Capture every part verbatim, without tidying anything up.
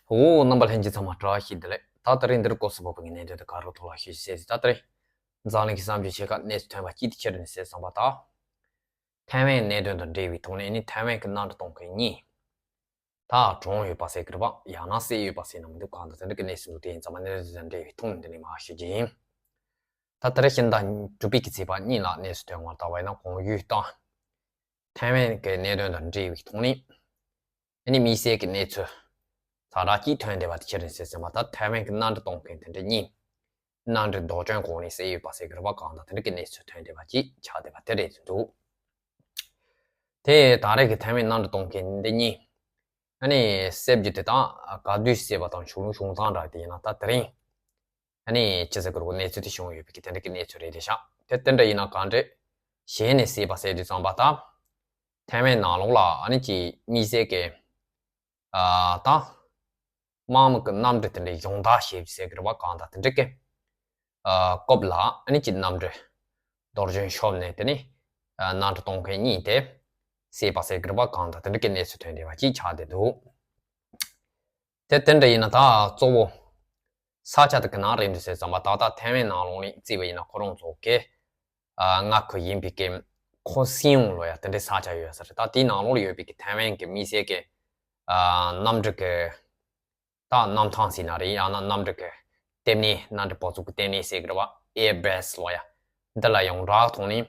འོ། རྣམ་པ་ལྷན་རྒྱས་ཚང་མ་བཀྲ་ཤིས་བདེ་ལེགས། ད་དེ་རིང་འདིར་སྐོར་སུ་བབས་པའི་གནད་དོན་དེ་ག་རེ་ཐོག་ལ་ཞུ་ཞིག་ཟེར་ཟིན། ད་དེ་རིང་འཛམ་གླིང་གི་བསམ་ཚུལ་ཆེ་ཁག་གནས་ཚུལ་ཐོན་པ་གཅིག་དེ་ཅི་རེད་ཟེར་བསམ་པ་དང་། ཐའེ་ཝན་གནད་དོན་དང་འབྲེལ་བའི་ཐོག་ནས་ནི་ཐའེ་ཝན་གྱི་གནམ་གྲུ་གཏོང་མཁན་གཉིས་ད་གྲོངས་ཡོད་པ་ཟེར་གྱི་རེད་པ། ཡང་ན་བསད་ཡོད་པ་ཟེར་ན་མི་འདུག་གང་ལྟར་དེ་འདྲ་གི་གནས་ཚུལ་འདུག་དེ་ཡིན་ཙང་མ་གནད་དོན་དང་འབྲེལ་བའི་ཐོག་ནས་འདི་ནས་མར་ཞུ་རྒྱུ་ཡིན། ད་དེ་རིང་ཕྱི་ཟླ་དྲུག་པའི་གི་ཚེས་པ་གཉིས་ལ་གནས་ཚུལ་ཐོན་པར་ལྟ་བ་ཡིན་ན། གོང་ཡུལ་དང་ཐའེ་ཝན་གྱི་གནད་དོན་དང་འབྲེལ་བའི་ཐོག་ནས་ཨ་ནི་དམིགས་བསལ་གྱི་གནས་ཚུལ་ཛ་དྲག་ཅིག་ཐོན་བསྡད་པ་དེ་ཅི་རེད་ཟེར་ཟིན་པ། ད་ཐའེ་ཝན་གྱི་གནམ་གྲུ་གཏོང་མཁན་དེ་འདྲ་གཉིས་གནམ་གྲུ་རྡོག་གཅོད་འོག་ནས་བསད་ཡོད་པ་ཟེར་གྱི་རེད་པ། གང་ལྟར་དེ་འདྲ་གི་གནས་ཚུལ་ཐོན་བསྡད་པ་ཅིག་ཆགས་བསྡད་པ་དེ་རེད་འདུག་དེ་ད་རེས་ཀྱི་ཐའེ་ཝན་གནམ་གྲུ་གཏོང་མཁན་འདི་གཉིས་ཨ་ནི་བསད་རྒྱུ་དེ་དང་ག་དུས་བསད་པ་དང་བྱུང་བྱུང་སྟངས་འདྲ་དེ་ཡིན་ན། ད་དེ་རིང་ཨ་ནི་ཅི་ཟེར་དགོས་རེད། གནས་ཚུལ་དེ་བྱུང་ཡོད་པའི་གི་དེ་འདྲ་གི་གནས་ཚུལ་རེད་དེ་ཤག་དེ་དེ་འདྲ་ཡིན་ན་གང་འདྲ་ཞལ་ནས་བསད་པ་ཟེར་དུས་ཙམ་པ་ད་ཐའེ་ཝན་ནང་ལོགས་ལ་ཨ་ནི་ཅིག་དམིགས་བསལ་གྱི་ཨ་ད་དམག་མི་གི་གནམ་གྲུ་དེ་འདྲའི་སྦྱོང་བརྡར་བྱེད་ཟེར་གི་རེད་པ། གང་ལྟར་དེ་འདྲ་གི་ཨ་སྐབས་ལ་ཨ་ནི་ཅིག་གནམ་གྲུ་རྡོག་གཅོད་ཤོར་ནས་དེ་ནི་ཨ་གནམ་གྲུ་གཏོང་མཁན་གཉིས་དེ་བསད་པ་ཟེར་གི་རེད་པ། གང་ལྟར་དེ་འདྲ་གི་གནས་ཚུལ་ཐོན་བསྡད་པ་ཅིག་ཆགས་བསྡད་འདུག་དེ་དེ་འདྲ་ཡིན་ན་ད་གཙོ་བོ་ས་ཆ་དེ་ག་ནས་རེད་འདུག་ཟེར་ཙམ་པ། ད་ལྟ་ཐའེ་ཝན་ནང་ལོགས་ནས་བརྩིས་པ་ཡིན་ན་ཁོ་རང་ཚོ་གི་ཨ་མངའ་ཁུལ་ཡིན་པའི་གི་ཁོ་སིའུང་ལོ་ཡ་དེ་འདྲའི་ས་ཆ་ཡོད་ས་རེད། ད་དེའི་ནང་ལོགས་ལ་ཡོད་པའི་གི་ཐའེ་ཝན་གི་དམིགས་བསལ་གི་ཨ་གནམ་གྲུ་གི་ད་གནམ་ཐང་ཟེར་ན་རེད། ཡང་ན་གནམ་གྲུ་གི་ལྟེ་གནས། གནམ་གྲུ་བབས་ཚུགས་གི་ལྟེ་གནས་ཟེར་གི་རེད་པ། ཨེར་བེ་སི་ལོ་ཡ་འདི་ལ་ཡོངས་གྲགས་ཐོག་ནས་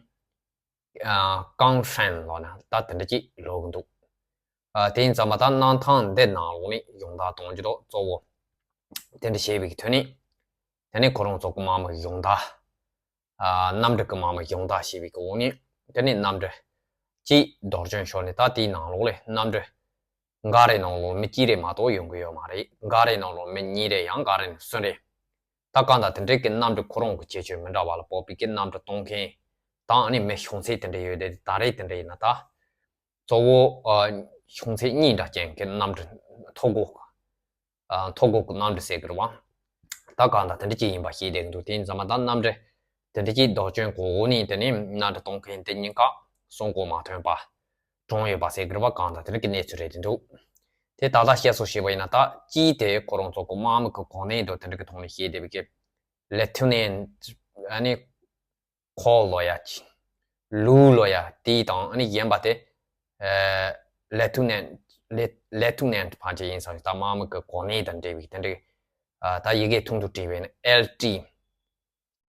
ཨ་ཀང་ཧྲན་ལོ་ན་ད་དེ་འདྲ་ཅིག་ལབ་གི་འདུག་ཨ་དེ་ཡིན་ཙམ་པ་ད་གནམ་ཐང་འདི་ནང་ལོགས་ནས་སྦྱོང་བརྡར་གཏོང་རྒྱུ་དང་གཙོ་བོ་དེ་འདྲ་བྱས་པའི་གི་དོན་ནི། དེ་ནས་ཁོ་རང་ཚོ་གི་དམག་མི་སྦྱོང་བརྡར། ཨ་གནམ་གྲུ་གི་དམག་མི་སྦྱོང་བརྡར་བྱས་པའི་གི་འོག་ནས་དེ་ནས་གནམ་གྲུ་གཅིག་རྡོག་གཅོད་ཤོར་ནས། ད་དེའི་ནང་ལོགས་ལ་གནམ་གྲུ་འགའ་རེ་ནང་ལོགས་མི་གཅིག་རེ་མ་གཏོགས་ཡོང་གི་ཡོད་མ་རེད། འགའ་རེ་ནང་ལོགས་མི་གཉིས་རེ། ཡང་འགའ་རེ་ནང་གསུམ་རེ། ད་གང་ལྟར་དེ་འདྲའི་གི་གནམ་གྲུ་ཁོ་རང་གི་ཁྱད་ཆོས་མི་འདྲ་བ་ལ་དཔག་པའི་གི་གནམ་གྲུ་གཏོང་མཁན་དང་ཨ་ནི་མི་ཤོང་ཚད་དེ་འདྲ་ཡོད་དེ། ད་རེས་དེ་འདྲ་ཡིན་ན་ད་གཙོ་བོ་ཨ་ཤོང་ཚད་གཉིས་འདྲ་ཅན་གྱི་གནམ་གྲུ་མཐོ་སྒོ་ཨ་མཐོ་སྒོ་གི་གནམ་གྲུ་ཟེར་གི་རེད་པ། ད་གང་ལྟར་དེ་འདྲ་ཅིག་ཡིན་པ་ཤེས་བསྡད་ཀྱི་འདུག་དེ་ཡིན་ཙང་མ་ད་གནམ་གྲུ་དེ་འདྲ་ཅིག་རྡོག་གཅོད་འོག་ནས་དེ་ནས་གནམ་གྲུ་གཏོང་མཁན་དེ་གཉིས་ཀ་སྲུང་འཁོར་མ་ཐོན་པ་གྲོངས་ཡོད་པ་ཟེར་གི་རེད་པ། གང་ལྟར་དེ་འདྲ་གི་གནས་ཚུལ་རེད་དེ་འདུག་དེ་ད་ལྟ་བཤད་སྲོལ་བྱས་པ་ཡིན་ན། ད་གཅིག་དེ་ཁོ་རང་ཚོ་གི་དམག་མི་གི་གོ་གནས་དང་དེ་འདྲ་གི་ཐོག་ནས་བཤད་བསྡད་པའི་གི་ལེ་ཐུ་ནན་ཨ་ནི་ཁོ་ལོ་ཡ་ཅིག་ལུའུ་ལོ་ཡ་དེ་དང་། ཨ་ནི་གཞན་པ་དེ་ཨ་ལེ་ཐུ་ནན་ལེ་ལེ་ཐུ་ནན་ཕལ་ཆེར་ཡིན་ས་རེད། ད་དམག་མི་གི་གོ་གནས་དང་འབྲེལ་བའི་དེ་འདྲའི་ཨ་ད་ཡི་གེ་ཐུང་དུ་བྲིས་པས་ན་ཨེལ་ཊི་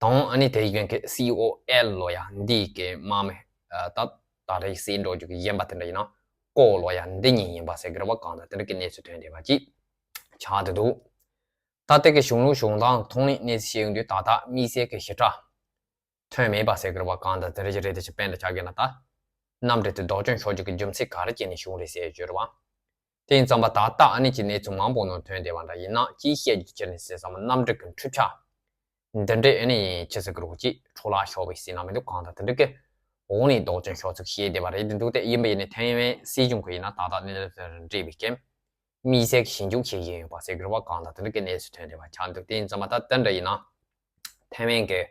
དང་། ཨ་ནི་དེ་གཞན་གྱི་སི་ཨོ་ཨེལ་ལོ་ཡ་འདི་གི་དམག་མི་ཨ་ད་ད་རེས་བསད་འགྲོ་རྒྱུ་གི་གཞན་པ་དེ་འདྲ་ཡིན་ན་ཀོ་ལོ་ཡ་འདི་གཉིས་ཡིན་པ་ཟེར་གི་རེད་པ། གང་ལྟར་དེ་འདྲ་གི་གནས་ཚུལ་ཐོན་བསྡད་པ་ཅིག་ཆགས་བསྡད་འདུག་ད་ལྟའི་གི་གཞུང་ལུགས་གཞུང་དང་ཐོག་ནས་གནས་ཚུལ་བཤད་ཡོང་དུས་ད་ལྟ་དམིགས་བསལ་གྱི་ཞིབ་ཕྲ་ཐོན་མེད་པ་ཟེར་གི་རེད་པ། གང་ལྟར་དེ་འདྲ་ཅིག་རེད། དེ་ཅིག་དཔེ་འདྲ་ཆགས་ཀྱི་ན། ད་གནམ་གྲུ་དེ་རྡོག་གཅོད་ཤོར་རྒྱུ་གི་རྒྱུ་མཚན་ག་རེ་བྱས་ནས་བྱུང་རེད་ཟེར་རྒྱུ་རེད་པ། དེ་ཡིན་ཙང་མ་ད་ལྟ་ཨ་ནི་ཅིག་གནས་ཚུལ་མང་པོ་ནང་ཐོན་བསྡད་པ་འདྲ་ཡིན་ན། ཅིག་བཤད་རྒྱུ་ཅི་རེད་ཟེར་ཙང་མ་གནམ་གྲུ་གི་འཕྲུལ་ཆས་འདི་འདྲས་ཨ་ནི་ཅི་ཟེར་གི་རེད་པ། ཅིག་འཕྲོ་བརླག་ཤོར་བའི་ཟེར་ན་མི་འདུག་གང་ལྟར་དེ་འདྲ་གི་འོག་ནས་རྡོག་གཅོད་ཤོར་ཚུལ་བཤད་བསྡད་པ་རེད་དེ་འདུག་དེ་ཡིན་པ་ཡིན་ནའི་ཐའེ་ཝན་སྲིད་གཞུང་གི་ཡིན་ན་ད་ལྟ་གནད་དོན་དེ་འབྲེལ་བའི་གི་དམིགས་བསལ་གྱི་ཞིབ་འཇུག་བྱེད་བཞིན་ཡོད་པ་ཟེར་གི་རེད་པ། གང་ལྟར་དེ་འདྲ་གི་གནས་ཚུལ་ཐོན་བསྡད་པ་ཆགས་འདུག་དེ་ཡིན་ཙང་མ་ད་དེ་འདྲ་ཡིན་ན་ཐའེ་ཝན་གྱི་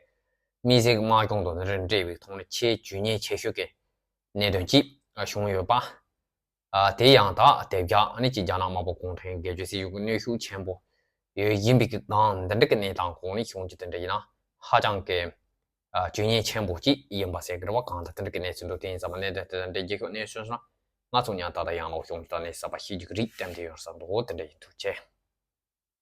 དམིགས་བསལ་གྱི་དམག་སྦྱོང་དང་དེ་འདྲ་འབྲེལ་བའི་ཐོག་ནས་ཆེས་གལ་གནད་ཆེ་ཤོས་ཀྱི་གནད་དོན་གཅིག་བྱུང་ཡོད་པ། ཨ་དེ་ཡང་ད་དེ་བཞག་ཨ་ནི་ཅིག་རྒྱ་ནག་དམར་པོ་གུང་ཁྲན་སྒེར་གཅོད་སྲིད་གཞུང་གི་གནོན་ཤུགས་ཆེན་པོ་ཡོད་བཞིན་པའི་གི་སྒང་འདི་འདྲ་གི་གནས་སྟངས་གོང་ནས་བྱུང་རྒྱུ་དེ་འདྲ་ཡིན་ན་ཧ་ཅང་གི་ཨ་གལ་གནད་ཆེན་པོ་གཅིག་ཡིན་པ་ཟེར་གི་རེད་པ། གང་ལྟར་དེ་འདྲ་གི་གནས་ཚུལ་འདུག་དེ་ཡིན་ཙང་མ་གནད་དོན་དེ་དང་འབྲེལ་རྒྱལ་ཁབ་གནས་ཚུལ་སོང་ན་ང་ཚོ་ཉག་ཏག་ཏག་ཡང་ལོག་ཤོང་རྒྱུ་དང་ནས་གསར་པ་ཤེས་རྒྱུ་གི་རིགས་དེ་འདྲ་ཡོད་ས་འདུག་དེ་འདྲ་ཡིན། ཐུགས་རྗེ་ཆེ།